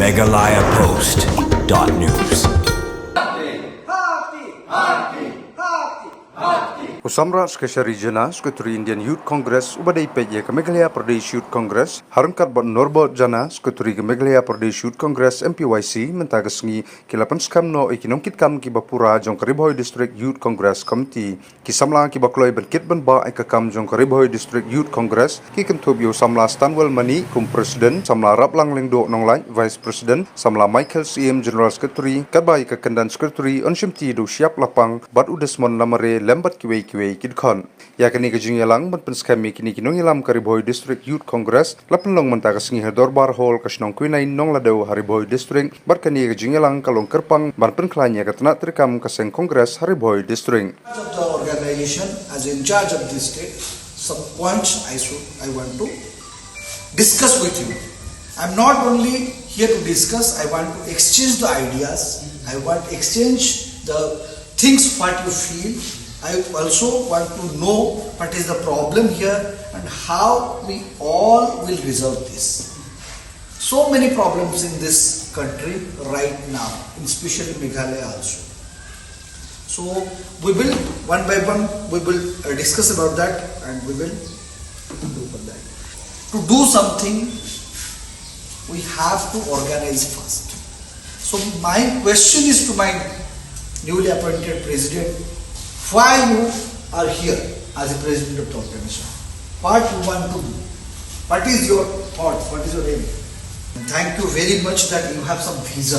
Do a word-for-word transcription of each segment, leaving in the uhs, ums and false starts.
Meghalaya Post dot news. U Samrat Keshari Jana, Secretary Indian Youth Congress, uba dei peit ïa ka Meghalaya Pradesh Youth Congress, ha ryngkat bad Norbert Jana, Secretary ka Meghalaya Pradesh Youth Congress, M P Y C, mynta ka sngi ki la pynskhem noh ïa ki nongkitkam kiba pura jong ka Ri Bhoi District Youth Congress Committee. Ki samla kiba kloi ban kit ban bah ïa ka kam jong ka Ri Bhoi District Youth Congress ki kynthup ïa u samla Stanwell Mani kum President, samla Raplang Lyngdoh Nonglait Vice President, samla Michael Syiem General Secretary, katba ïa ka kyndan Secretary yn shimti da u Shiap Lapang bad u Desmond Lamare lem bad kiwei kiwei ki dkhot. Ïa kane ka jingïalang ban pynskhem ïa kine ki nongïalam ka Ri Bhoi District Youth Congress la pynlong mynta ka sngi ha Dorbar Hall ka shnong Kwinane Nongladaw ha Ri Bhoi District, bad kane ka jingïalang ka long kyrpang ban pynkhlaiñ ïa ka tnat treikam ka seng Congress ha Ri Bhoi District. Of the organization, as in charge of district, some points I should, I want to discuss with you. I'm not only here to discuss, I want to exchange the ideas, I want to exchange the things what you feel. I also want to know what is the problem here and how we all will resolve this. So many problems in this country right now, especially Meghalaya also. So we will, one by one, we will uh, discuss about that and we will do for that. To do something, we have to organize first. So my question is to my newly appointed president, why you are here as a president of the organization? What you want to do? What is your thought? What is your aim? And thank you very much that you have some vision.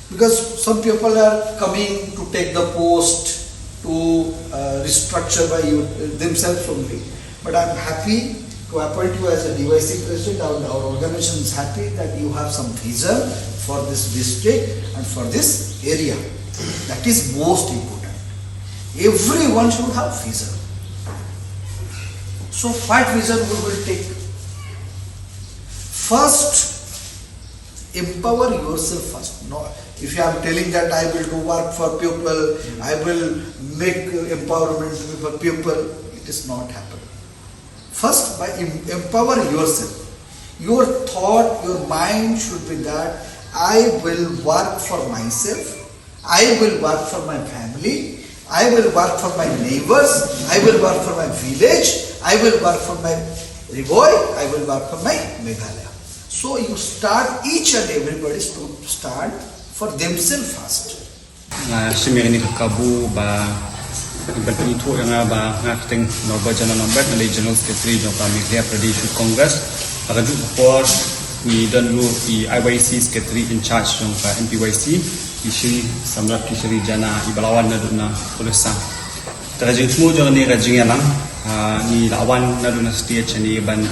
Because some people are coming to take the post to uh, restructure by you, themselves only. But I'm happy to appoint you as a D Y C president. Our, our organization is happy that you have some vision for this district and for this area. That is most important. Everyone should have vision. So what vision we will take? First, empower yourself first. No, if I am telling that I will do work for people, I will make empowerment for people, it is not happening. First, by em- empower yourself. Your thought, your mind should be that I will work for myself, I will work for my family, I will work for my neighbors, I will work for my village, I will work for my Ri Bhoi, I will work for my Meghalaya. So you start, each and everybody to start for themselves first. Nga shim ïa kane ka kabu ba ban pynithuh ïa nga ba nga kyrteng Norbert Jana Norbert, nga dei General Secretary jong ka Meghalaya Pradesh Youth Congress. Ha kajuh ka por ngi don ruh i I Y C Secretary in charge jong ka M P Y C, i Shri Samrat Kishri Jana, iba la wan naduh na Odisha. Te ka jingthmu jong kane ka jingïalang, ah, ngi la wan naduh na state shane ban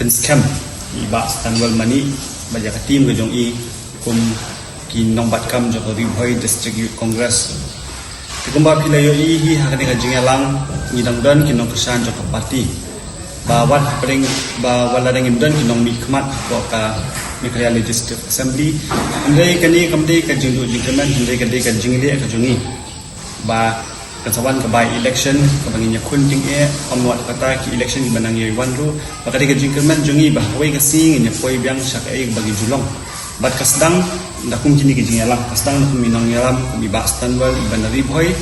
pynskhem ïa i Bah Stanwell Mani bad ïa ka team ka jong i kum ki nongbat kam jong ka Ri Bhoi District Youth Congress. Te kumba phi la ïohi hi ha kane ka jingïalang, ngi dang don ki nongkyrshan jong ka party. Ba wat hapdeng, ba wat la dang don ki nongmihkhmat hapoh ka Meghalaya Legislative Assembly. Hynrei kane kam dei ka jingduh jingkyrmen, hynrei ka dei ka jingleh ka jong ngi. Ba kan sa wan ka by election kaba ngin ïakhun tyngeh, ym wat kata ki election kiba nang ïai wan ruh, ba ka dei ka jingkyrmen jong ngi ba ha kawei ka sngi ngin ïa poi biang sha kaei kaba ngi ju long. Bad ka sdang da kum kine ki jingïalang, ka sdang da kum ki nongïalam, kum i Bah Stanwell, i Bah Nari Bhoi,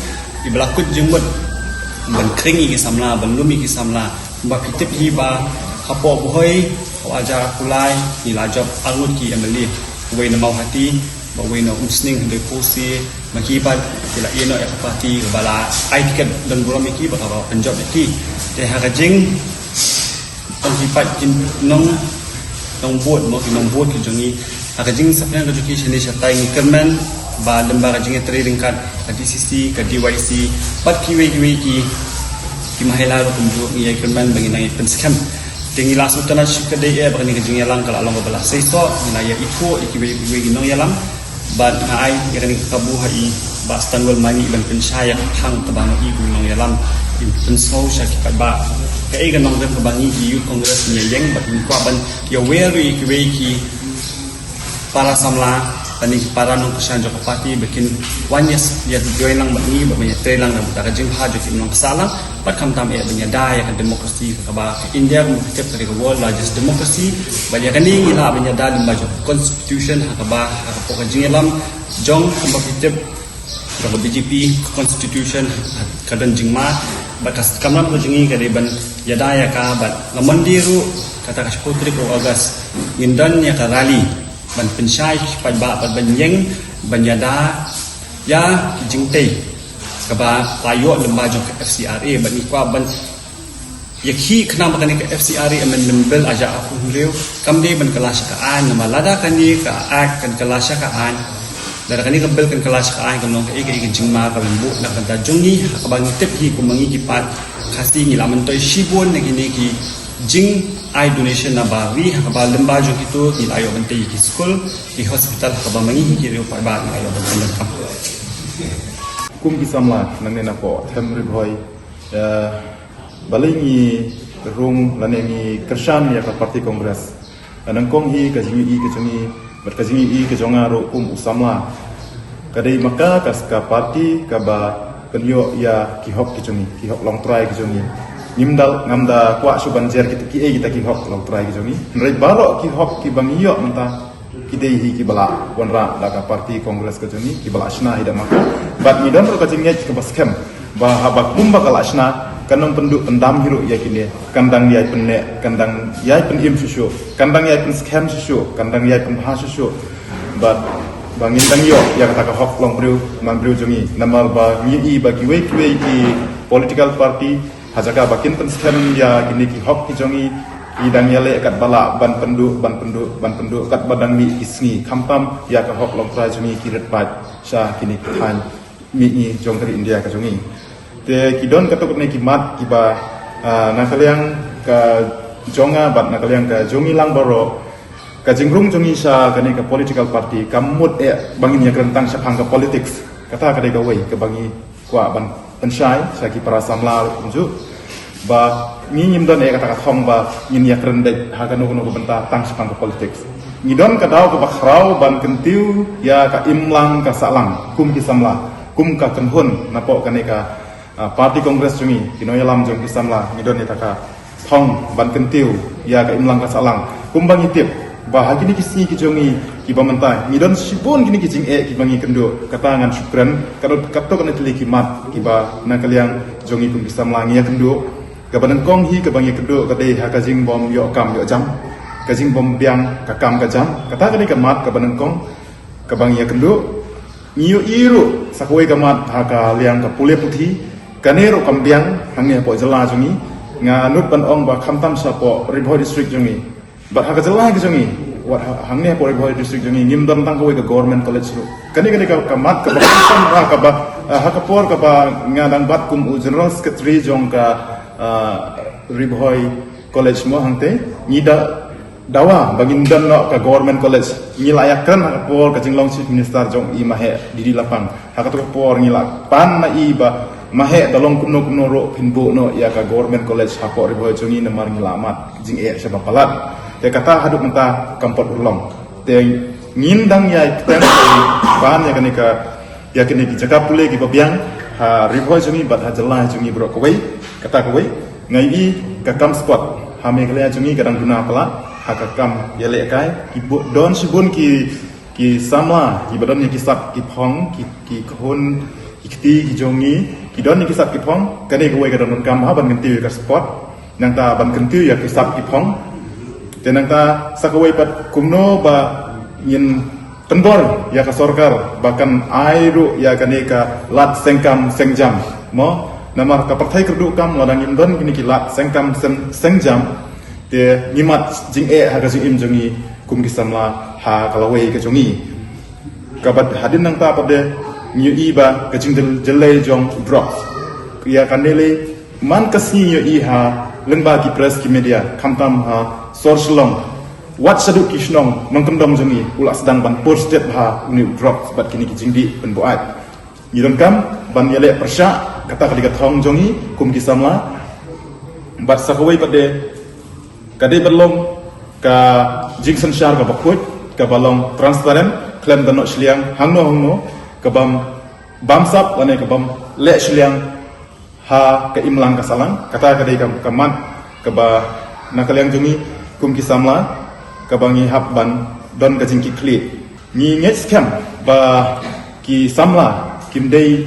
iba la kut jingmut ban khring ïa ki samla, ban lum ïa ki samla. Kumba phi tip hi ba hapoh Bhoi, hapoh Ajar Kulai, ngi la jop arngut ki M L A, uwei na Mawhati, bad uwei na Umsning, Hyndoiphosy, ma ki pat ki la ïeh noh ïa ka party kaba la ai ticket don burom ïa ki, bad kaba pynjop ïa ki. Te ha ka jing, tang ki pat ki nong, nongbud, mo, ki nongbud ki jong ngi. Ha ka jingsaphriang ka jong ki shane shatai, ngi kyrmen ba lyngba ka jingïatrei ryngkat ka D C C, ka D Y C, bad kiwei kiwei ki, ki mahela ruh kumjuh, ngi ïa kyrmen ba ngin nang ïa pynskhem. Te ngi la sngewtynnat shikatdei eh ba kane ka jingïalang ka la long kaba la seisoh, ngi la ïa ithuh ïa kiwei kiwei ki nongïalam. Bad nga ai ïa kane ka kabu ha i Bah Stanwell Mani ban pynshai ïa ka phang kaba ngi kum nongïalam, in pynsngew sha ki paidbah kaei ka nongrim kaba ngi ki Youth Congress ngi ïeng, bad ngi kwah ban ïa wer ïa kiwei ki para samla, lane ki para nongkyrshan jong ka party ba kin wan ïa, ïa join lang bad ngi, bad ban ïa trei lang da ka jingbha jong ki nongkyrshan lang. Bad khamtam eh ban ïada ïa ka democracy kaba ka India kumba phi tip ka dei ka world largest democracy. Bad ïa kane ngi lah ban ïada lyngba jong constitution ha kaba ha ka pok ka jingïalam jong kumba phi tip jong ka B J P constitution ka don jingma. Bad ka kamram ka jong ngi ka dei ban ïada ïa ka bad la Monday ruh kata ka shiphew tarik u August ngin don ïa ka rally ban pynshai ki paidbah bad ban ïeng ban ïada ïa ki jingtei kaba la ïoh lyngba jong ka F C R A bad ngi kwah ban ïa ki khnang ba kane ka F C R A amendment bill aja aku hynriew kam dei ban kylla sha ka aiñ namar lada kane ka act kan kylla sha ka aiñ lada kane ka bill kan kylla sha ka aiñ kan long ka ïa ka ïa ka jingma ka ban buh na ka bynta jong ngi ha kaba ngi tip hi kumba ngi ki paid Khasi ngi la myntoi shibun na kine ki jing ai donation na ba ri ha kaba lyngba jong kito ngi la ïoh ban tei ki skul ki hospital ha kaba ma ngi ki riew paidbah ngi la ïoh ban tei kam. Kum ki samla nangne na poh Them Ri Bhoi, balei ngi rung lane ngi kyrshan ïa ka party Congress? Nyngkong hi ka jingïohi ka jong ngi bad ka jingïohi ka jong nga ruh kum u samla. Ka dei ma ka ka party kaba pynïoh ïa ki hok ki jong ngi, ki hok longtrai ki jong ngi. Ngim da ngam da kwah shuh ban jer kita ki ei kita ki hok longtrai ki jong ngi. Hynrei baroh ki hok kiba ngi ïoh mynta ki dei hi kiba la wanrah da ka party Congress ka jong ngi kiba la shna hi da ma ka. Bad ngi don ruh ka jingngeit kaba skhem ba haba kumba ka la shna kan ym pynduh pyndam hi ruh ïa kine, kan dang ïai pynneh, kan dang ïai pynim shuh shuh, kan dang ïai pynskhem shuh shuh, kan dang ïai pynbha shuh shuh. Bad ba ngin dang ïoh ïa kata ka hok longbriew manbriew jong ngi namar ba ngi i ba kiwei kiwei ki political party ha jaka ba kin pynskhem ïa kine ki hok ki jong ngi, ki dang ïaleh katba lah ban pynduh ban pynduh ban pynduh katba dang mih ki sngi khamtam ïa ka hok longtrai jong ngi ki rit paid sha kine ki thaiñ mihngi jong ka ri India ka jong ngi. Te ki don katto katne ki mat kiba na ka liang ka jong nga bad na ka liang ka jong ngi lang baroh, ka jingrung jong ngi sha kane ka political party kam mut eh ba ngin ïakren tang shaphang ka politics. Kata ka dei kawei kaba ngi kwah ban pynshai sha ki para samla ruh kumjuh ba ngi ngim don eh kata ka thong ba ngin ïakren beit ha kano kano ka bynta tang shaphang ka politics. Ngi don ka daw kaba khraw ban kyntiew ïa ka imlang ka sahlang kum ki samla, kum ka kynhun napoh kane ka party Congress jong ngi, ki nongïalam jong ki samla, ngi don ïa kata ka thong ban kyntiew ïa ka imlang ka sahlang. Kumba ngi tip ba ha kine ki sngi ki jong ngi kiba mynta ngi don shibun kine ki jingeh kiba ngi kynduh, kata ngan shu kren katto katne tylli ki mat kiba na ka liang jong ngi kum ki samla ngi ïakynduh. Kaba nyngkong hi kaba ngi ïakynduh ka dei ha ka jingbym ïoh kam ïoh jam, ka jingbym biang ka kam ka jam. Kata ka dei ka mat kaba nyngkong kaba ngi ïakynduh. Ngi ïohi ruh sa kawei ka mat ha ka liang ka pule puthi, kane ruh kam biang hangne hapoh jylla jong ngi. Nga nud ban ong ba khamtam shapoh Ri Bhoi District jong ngi bad ha ka jylla ka jong ngi, wat hangne hapoh Ri Bhoi District jong ngi ngim don tang kawei ka government college ruh. Kane kane ka mat kaba khamtam ha kaba ha ka por kaba nga dang bat kum u General Secretary jong ka Ri Bhoi College mo hangte, ngi da dawa ba ngin don noh ka government college. Ngi la ïakren ha ka por ka jinglong Chief Minister jong i Maheh D D Lapang. Ha kato ka por ngi la pan na i ba Maheh da long kumno kumno ruh phin buh noh ïa ka government college hapoh Ri Bhoi jong ngi namar ngi la mad jingeh shaba palat. Te kata haduh mynta kam pat urlong. Te ngin dang ïai ktem ban ïa kane ka ïa kine ki jaka pule kiba biang ha Ri Bhoi jong ngi bad ha jylla jong ngi baroh kawei. Kata kawei, nga ïohi ka kam sport ha Meghalaya jong ngi ka dang duna palat ha ka kam ïalehkai. Ki don shibun ki ki samla kiba don ïa ki sap ki phong, ki ki khun ki kti ki jong ngi ki don ïa ki sap ki phong. Kane kawei ka dang donkam ha ban kyntiew ïa ka sport, nangta ban kyntiew ïa ki sap ki phong. Te nangta sa kawei pat kumno ba ngin pynbor ïa ka sorkar ba kan ai ruh ïa kane ka lad seng kam seng jam mo. Namar ka pyrthei kyrduh kam lada ngim don kine ki lad seng kam seng jam, te ngi mad jingeh ha ka jingim jong ngi kum ki samla ha ka lawei ka jong ngi. Kaba hadien nangta pat de ngi ïohi ba ka jingjyllei jong drugs ïa kane lei man ka sngi ngi ïohi ha lyngba ki press ki media khamtam ha sor Shillong. Wat shaduh ki shnong nongkyndong jong ngi u la sdang ban pur stet ha une u drugs bad kine ki jingdih pynbuaid. Ngi donkam ban ïaleh pyrshah, kata ka dei ka thong jong ngi kum ki samla. Bad sa kawei pat de ka dei ban long ka jingsynshar kaba khuid, kaba long transparent, khlem da noh shiliang hangno hangno, ka bym bamsap lane ka bym leh shiliang ha ka imlang ka sahlang. Kata ka dei ka, ka mat kaba na ka liang jong ngi kum ki samla kaba ngi hap ban don ka jingkitkhlieh. Ngi ngeit skhem ba ki samla kim dei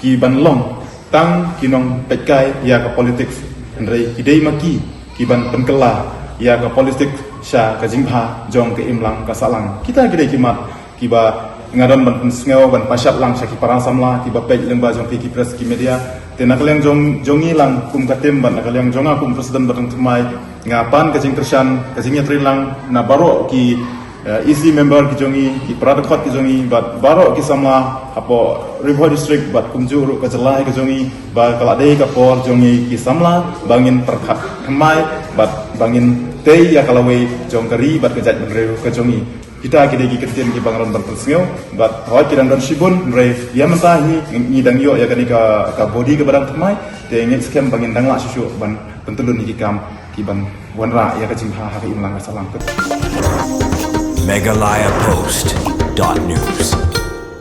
ki ban long tang ki nongpeitkai ïa ka politics, hynrei ki dei ma ki ki ban pynkylla ïa ka politics sha ka jingbha jong ka imlang ka sahlang. Kita ki dei ki mat kiba nga don ban pynsngew ban pashat lang sha ki para samla kiba peit lyngba jong ki, ki press, ki media. Te na ka liang jong, jong ngi lang kum ka team bad na ka liang jong nga kum president Batang Thymmai, nga pan ka jingkyrshan, ka jingïatreilang na baroh ki, eh, E C member ki jong ngi, ki para dkhot ki jong ngi, bad baroh ki samla hapoh Ri Bhoi District bad kumjuh ruh ka jylla ka jong ngi, ba ka la dei ka por jong ngi ki samla ba ngin pyrkhat thymmai bad ba ngin tei ïa ka lawei jong ka ri bad ka jaitbynriew ka jong ngi. Kita ki dei ki kyntien kiba nga don ban pynsngew bad hooid ki dang don shibun, hynrei ïa mynta hi ngi dang ïoh ïa kane ka, ka body kaba dang thymmai. Te ngeit skhem ba ngin dang lah shuh shuh ban pyntyllun ïa ki kam kiban wanrah ïa ka jingbha ha ka imlang ka sahlang. Meghalaya Post dot news.